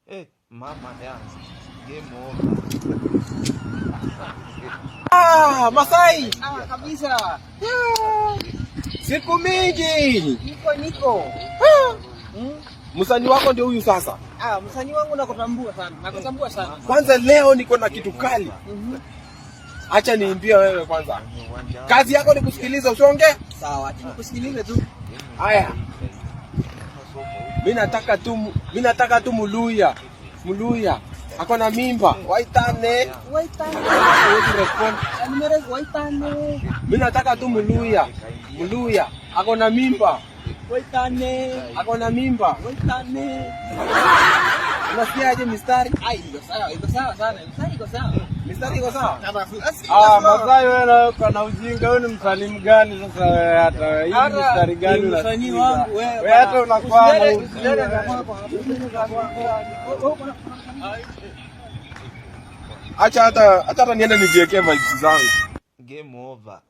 Eh, mama yangu. Game over. Ah, Masai. Ah, kabisa. Siku mingi. Niko niko. Ah. Msanii wako ndio huyu sasa. Ah, msanii wangu nakutambua sana. Nakutambua sana. Kwanza leo niko na kitu kali. Acha niimbie wewe kwanza. Kazi yako ni kusikiliza, usonge. Sawa, acha nikusikilize tu. Haya. Mimi nataka tu Muluya. Muluya. Ako na mimba. Waitane. Waitane. Hawezi respond. Numero waitane. Mimi nataka tu Muluya. Muluya. Ako na mimba. Waitane. Ako na mimba. Waitane. Unasikia aje mistari? Ai, iko sawa, iko sawa sana. Mistari iko sawa. Mistari iko sawa? Ah, Masai, wewe na uko na ujinga, wewe ni msanii gani sasa wewe hata wewe? Hii Hata mstari gani ni msanii unasikiza? wangu wewe. Wewe hata unakwama Usilete ujinga. kwako. Usilete kwako. Acha hata niende nijiwekee vibes zangu. Game over.